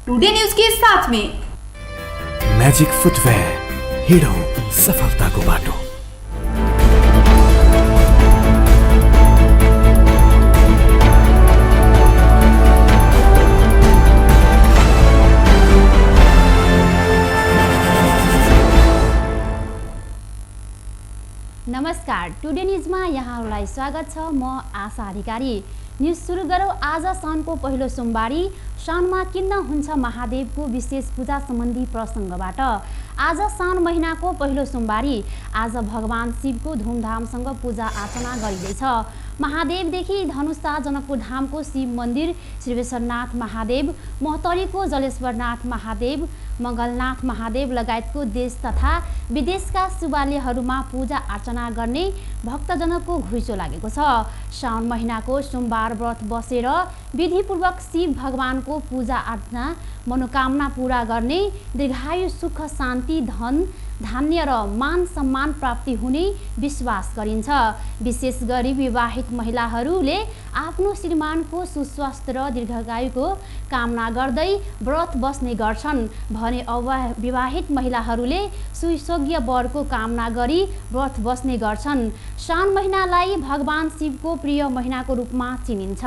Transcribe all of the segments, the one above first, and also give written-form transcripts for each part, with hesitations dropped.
Today news के साथ में मैजिक फुटवेयर, हिँडौँ सफलताको बाटो। नमस्कार, टुडे न्यूजमा यहाँहरूलाई स्वागत छ। म आशा अधिकारी। न्यूज सुरु गरौँ। आज साउनको पहिलो सोमबारी। साउनमा किन हुन्छ महादेवको विशेष पूजा सम्बन्धी प्रसङ्गबाट। आज साउन महिनाको पहिलो सोमबारी। आज भगवान शिवको धुमधामसँग पूजा अर्चना गरिँदैछ। महादेवदेखि धनुषा जनकपुर धामको शिव मन्दिर, श्रीवेश्वरनाथ महादेव, मोहतरीको जलेश्वरनाथ महादेव, मङ्गलनाथ महादेव लगायतको देश तथा विदेशका शिवालयहरूमा पूजा अर्चना गर्ने भक्तजनको घुइँचो लागेको छ। साउन महिनाको सोमबार व्रत बसेर विधिपूर्वक शिव भगवानको पूजा अर्चना, मनोकामना पूरा गर्ने, दीर्घायु, सुख, शान्ति, धन धान्य र मान सम्मान प्राप्ति हुने विश्वास गरिन्छ। विशेष गरी विवाहित महिलाहरूले आफ्नो श्रीमानको सुस्वास्थ्य र दीर्घायुको कामना गर्दै व्रत बस्ने गर्छन् भने अविवाहित महिलाहरूले सुसौभाग्य वरको कामना गरी व्रत बस्ने गर्छन्। साउन महिनालाई भगवान शिवको प्रिय महिनाको रूपमा चिनिन्छ।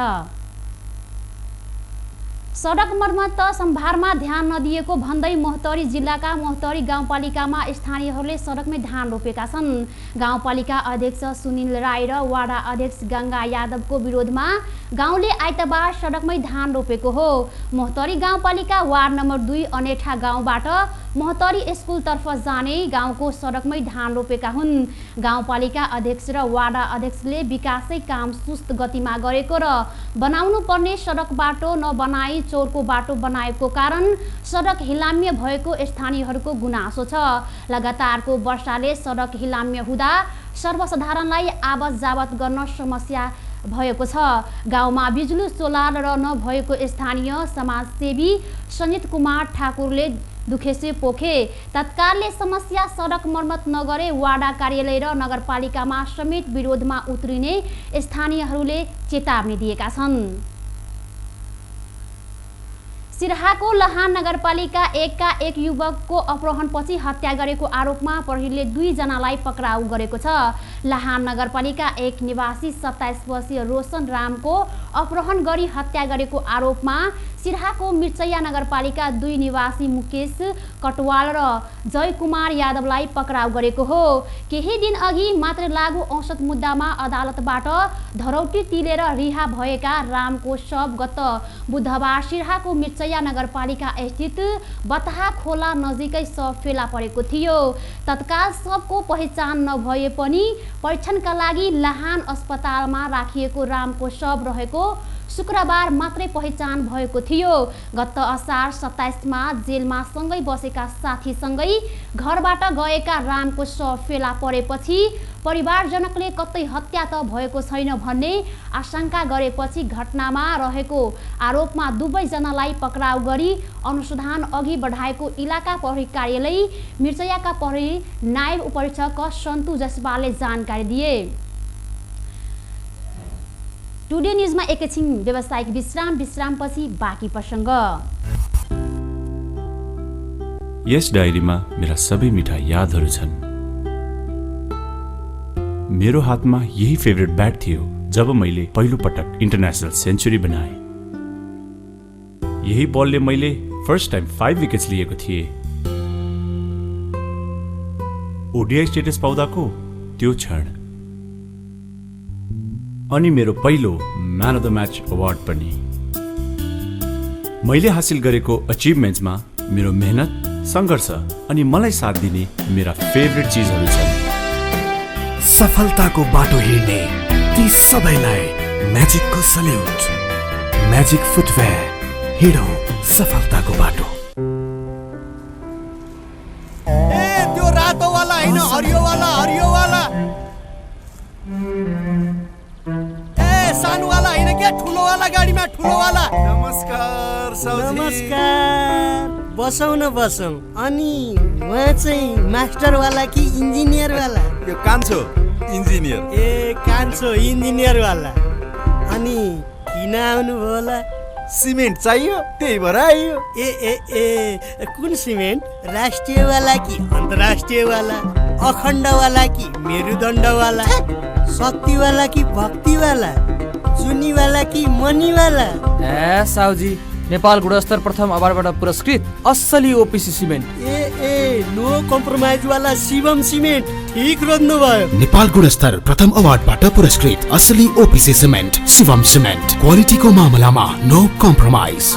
सडक मर्मत सम्भारमा ध्यान नदिएको भन्दै मोहतरी जिल्लाका मोहतरी गाउँपालिकामा स्थानीयहरूले सडकमै धान रोपेका छन्। गाउँपालिका अध्यक्ष सुनिल राई र वाडा अध्यक्ष गङ्गा यादवको विरोधमा गाउँले आइतबार सडकमै धान रोपेको हो। मोहतरी गाउँपालिका वार्ड नम्बर 2 अनेठा गाउँबाट मोहतरी स्कुलतर्फ जाने गाउँको सडकमै धान रोपेका हुन्। गाउँपालिका अध्यक्ष र वाडा अध्यक्षले विकासै काम सुस्त गतिमा गरेको र बनाउनु पर्ने सडक बाटो नबनाई चौरको बाटो बनाएको कारण सडक हिलाम्य भएको स्थानीयहरूको गुनासो छ। लगातारको वर्षाले सडक हिलाम्य हुँदा सर्वसाधारणलाई आवत जावत गर्न समस्या भएको छ। गाउँमा बिजुली सोलर र नभएको स्थानीय समाजसेवी सञ्जित कुमार ठाकुरले दुखेसे पोखे। तत्कालले समस्या सडक मर्मत नगरे वाडा कार्यालय र नगरपालिकामा समेत विरोधमा उत्रिने स्थानीयहरूले चेतावनी दिएका छन्। सिराहाको लहान नगरपालिका 1 का एक युवकको अपहरणपछि हत्या गरेको आरोपमा प्रहरीले 2 जनालाई पक्राउ गरेको छ। लहान नगरपालिका 1 निवासी 27 वर्षीय रोशन रामको अपहरण गरी हत्या गरेको आरोपमा सिराहाको मिर्चैया नगरपालिका 2 निवासी मुकेश कटवाल र जय कुमार यादवलाई पक्राउ गरेको हो। केही दिन अघि मात्र लागू औसत मुद्दामा अदालतबाट धरौटी तिलेर रिहा भएका रामको शव गत बुधबार सिराहाको मिर्चैया नगरपालिका स्थित बतहा खोला नजिकै शव फेला परेको थियो। तत्काल शवको पहिचान नभए पनि परीक्षणका लागि लहान अस्पतालमा राखिएको रामको शव रहेको शुक्रबार मात्रै पहिचान भएको थियो। गत असार 27 मा जेलमा सँगै बसेका साथीसँगै घरबाट गएका रामको शव फेला परेपछि परिवारजनकले कतै हत्या त भएको छैन भन्ने आशंका गरेपछि घटनामा रहेको आरोपमा 2 जनालाई पक्राउ गरी अनुसन्धान अघि बढाएको इलाका प्रहरी कार्यालय मिर्चैयाका प्रहरी नायब उपरीक्षक सन्तु जसपालले जानकारी दिए। टुडे न्यूजमा एकैछिन व्यावसायिक विश्रामपछि बाँकी प्रसङ्ग। यस डायरीमा मेरा सबै मिठा यादहरू छन्। मेरो हातमा यही फेभरेट ब्याट थियो जब मैले पहिलो पटक इन्टरनेसनल सेन्चुरी बनाए। यही बलले मैले फर्स्ट टाइम 5 विकेट्स लिएको थिएँ। ओडिआई स्टेटस पाउँदाको त्यो क्षण अनि मेरो पहिलो man of the match award पनि। मैले हासिल गरेको अचिभमेन्ट्समा मेरो मेहनत, सङ्घर्ष अनि मलाई साथ दिने मेरा फेभरेट चिजहरू छन्। सफलताको बाटो हिँड्ने ती सबैलाई म्याजिकको सल्युट। म्याजिक फुटवेयर, हिँडौँ सफलताको बाटो। ए त्यो रातो वाला हैन, हरियो वाला, हरियो वाला। सानो वाला हैन के, ठुलो वाला गाडीमा ठुलो वाला। नमस्कार साउजी। नमस्कार। बसौँ न बसौँ। अनि उहाँ चाहिँ मास्टर वाला कि इन्जिनियर वाला? यो कान्छो इन्जिनियर। ए कान्छो इन्जिनियर वाला। अनि किन आउनु भयो होला? सिमेन्ट चाहियो त्यही भएर आइयो। ए ए ए कुन सिमेन्ट? राष्ट्रियवाला कि अन्तर्राष्ट्रियवाला? अखण्डवाला कि मेरुदण्डवाला? शक्तिवाला कि भक्तिवाला? चुनीवाला कि मनीवाला? ए साउजी, नेपाल गुणस्तर प्रथम अवार्डबाट पुरस्कृत असली ओपिसी सिमेन्ट। ए नो कम्प्रोमाइज वाला शिवम सिमेन्ट ठीक रोज्नु भयो। नेपाल गुणस्तर प्रथम अवार्डबाट पुरस्कृत असली ओपिसी सिमेन्ट शिवम सिमेन्ट, क्वालिटीको मामलामा नो कम्प्रोमाइज।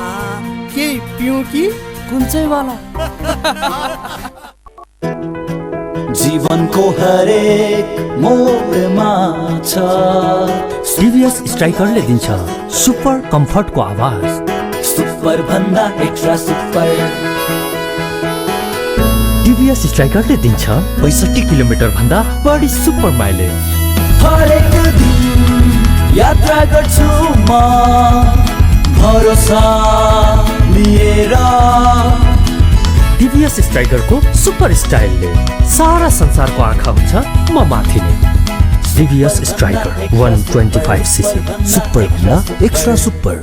के पिउँ कि? कुन चाहिँ वाला? जीवनको हरेक मोडमा छ टिभीएस स्ट्राइकरले दिन्छ सुपर कम्फर्टको आवाज। सुपर भन्दा एक्स्ट्रा सुपर। टिभीएस स्ट्राइकरले दिन्छ 65 किलोमिटर भन्दा बढी सुपर माइलेज। हरेक दिन यात्रा गर्छु म भरोसा लिएर। टिभीएस स्ट्राइकरको सुपर स्टाइलले सारा संसारको आँखा हुन्छ म माथि नै। टिभीएस स्ट्राइकर 125cc, सुपर भन्दा एक्स्ट्रा सुपर।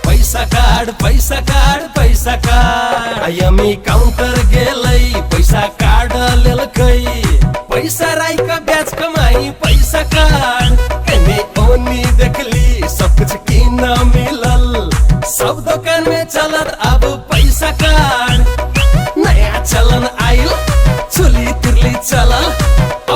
पैसा कार्ड पैसा कार्ड पैसा कार्ड आइएमई काउन्टर गेलै पैसा कार्ड लेलकै। पैसा राईका ब्याज कमाई पैसा कार्ड कने ओनी देखली सब कुछ किन मिलल। सब दुकान में चलत अब पैसा कार्ड। नया चलन आइल चुली तिरली चलल।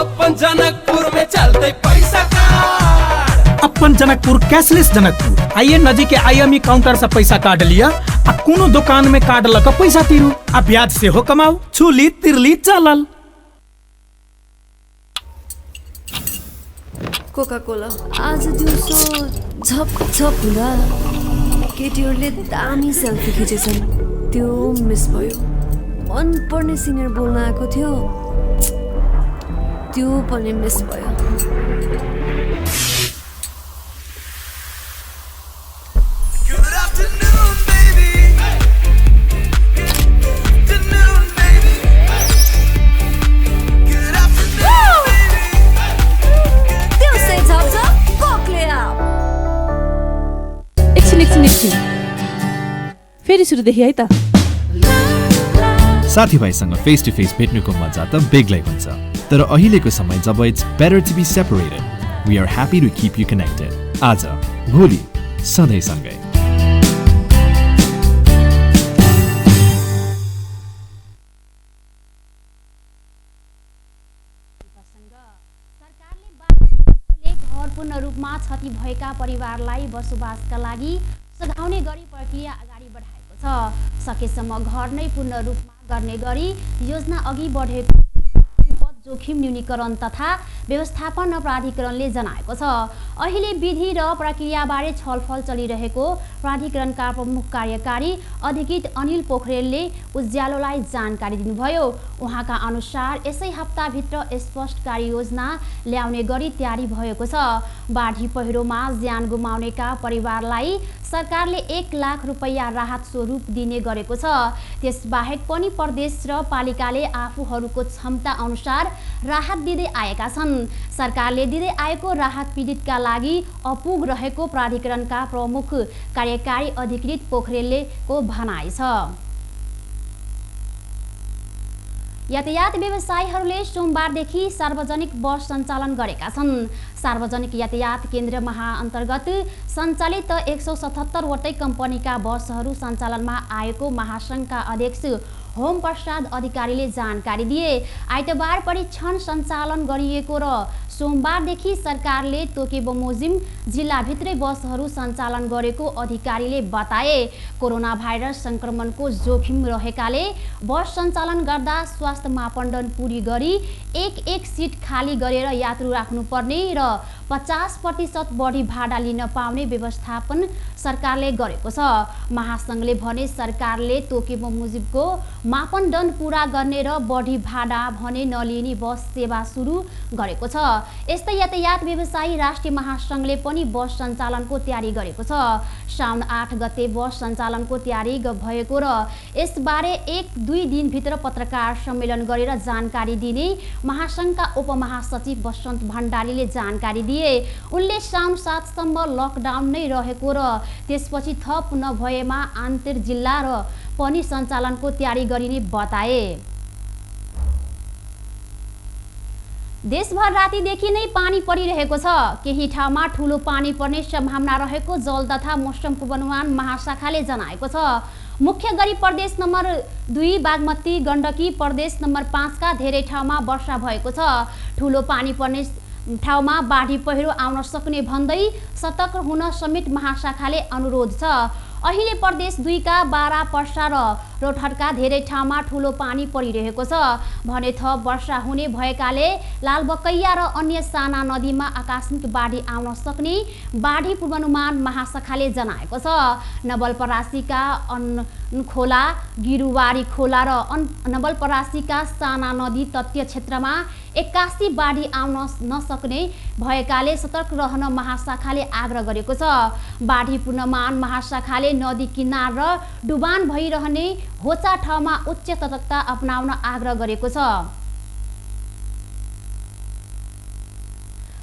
अपन जनकपुर में चलते पैसा कार्ड। अपन जनकपुर कैशलेस जनकपुर। आइए नजीक के आईएमई काउंटर से पैसा काट लिया आ कोनो दुकान में काट लक पैसा तिरू आ ब्याज से हो कमाऊ। चुली तिरली चलल। कोका कोला आज दिउँसो झप झप हुँदा केटीहरूले दामी सेल्फी खिचेछन्। त्यो मिस भयो। मन पर्ने सिङ्गर बोल्न आएको थियो, त्यो पनि मिस भयो। फेरि सुरुदेखि है त। साथीभाइसँग फेस टु फेस भेट्नुको मजा त बेग्लै हुन्छ, तर अहिलेको समय जब it's better to be separated, we are happy to keep you connected. आज भोलि सधैँ सँगै। घर पूर्ण रूपमा क्षति भएका परिवारलाई बसोबासका लागि सघाउने गरी प्रक्रिया अगाडि बढाएको छ। सकेसम्म घर नै पूर्ण रूपमा गर्ने गरी योजना अघि बढेको विपद जोखिम न्यूनीकरण तथा व्यवस्थापन प्राधिकरणले जनाएको छ। अहिले विधि र प्रक्रियाबारे छलफल चलिरहेको प्राधिकरणका प्रमुख कार्यकारी अधिकृत अनिल पोखरेलले उज्यालोलाई जानकारी दिनुभयो। उहाँका अनुसार यसै हप्ताभित्र स्पष्ट कार्ययोजना ल्याउने गरी तयारी भएको छ। बाढी पहिरोमा ज्यान गुमाउनेका परिवारलाई सरकारले 1 लाख रुपैयाँ राहत स्वरूप दिने गरेको छ। त्यसबाहेक पनि प्रदेश र पालिकाले आफूहरूको क्षमता अनुसार राहत दिँदै आएका छन्। सरकारले दिँदै आएको राहत पीडितका लागि अपुग रहेको प्राधिकरणका प्रमुख कार्यकारी अधिकृत पोखरेलले को भनाइ छ। यातायात व्यवसायीहरूले सोमबारदेखि सार्वजनिक बस सञ्चालन गरेका छन्। सार्वजनिक यातायात केन्द्र महाअन्तर्गत सञ्चालित 177 वटै कम्पनीका बसहरू सञ्चालनमा आएको महासङ्घका अध्यक्ष होम प्रसाद अधिकारीले जानकारी दिए। आइतबार परीक्षण सञ्चालन गरिएको र सोमबारदेखि सरकारले तोके बमोजिम जिल्लाभित्रै बसहरू सञ्चालन गरेको अधिकारीले बताए। कोरोना भाइरस सङ्क्रमणको जोखिम रहेकाले बस सञ्चालन गर्दा स्वास्थ्य मापदण्ड पुरी गरी एक सिट खाली गरेर यात्रु राख्नुपर्ने र 50% बढी भाडा लिन पाउने व्यवस्थापन सरकारले गरेको छ। महासङ्घले भने सरकारले तोके बमोजिमको मापदण्ड पूरा गर्ने र बढी भाडा भने नलिने बस सेवा सुरु गरेको छ। यस्तै यातायात व्यवसायी राष्ट्रिय महासङ्घले पनि बस सञ्चालनको तयारी गरेको छ। साउन 8 गते बस सञ्चालनको तयारी भएको र यसबारे 1-2 दिनभित्र पत्रकार सम्मेलन गरेर जानकारी दिने महासङ्घका उपमहासचिव बसन्त भण्डारीले जानकारी दिए। थिए। उनले साउन 7 सम्म लकडाउन नै रहेको र त्यसपछि थप नभएमा आन्तरिक जिल्ला र पनि सञ्चालनको तयारी गरिने बताए। देशभर रातिदेखि नै पानी परिरहेको छ। केही ठाउँमा ठूलो पानी पर्ने सम्भावना रहेको जल तथा मौसम पूर्वानुमान महाशाखाले जनाएको छ। मुख्य गरी प्रदेश नम्बर 2 बागमती गण्डकी, प्रदेश नम्बर 5 का धेरै ठाउँमा वर्षा भएको छ। ठूलो पानी पर्ने ठाउँमा बाढी पहिरो आउन सक्ने भन्दै सतर्क हुन समेत महाशाखाले अनुरोध छ। अहिले प्रदेश 2 का बारा, पर्सा र रौतहटका धेरै ठाउँमा ठूलो पानी परिरहेको छ भने थप वर्षा हुने भएकाले लालबकैया र अन्य साना नदीमा आकस्मिक बाढी आउन सक्ने बाढी पूर्वानुमान महाशाखाले जनाएको छ। नवलपरासीका खोला, गिरुवारी खोला र नवलपरासीका साना नदी तटीय क्षेत्रमा 81 बाढी आउन नसक्ने भएकाले सतर्क रहन महाशाखाले आग्रह गरेको छ। बाढी पूर्वानुमान महाशाखाले नदी किनार र डुबान भइरहने होचा ठाउँमा उच्च सतर्कता अपनाउन आग्रह गरेको छ।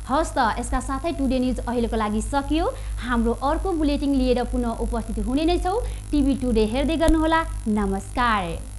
हस् त यसका साथै टुडे न्युज अहिलेको लागि सकियो। हाम्रो अर्को बुलेटिन लिएर पुनः उपस्थित हुने नै छौँ। टिभी टुडे हेर्दै गर्नुहोला। नमस्कार।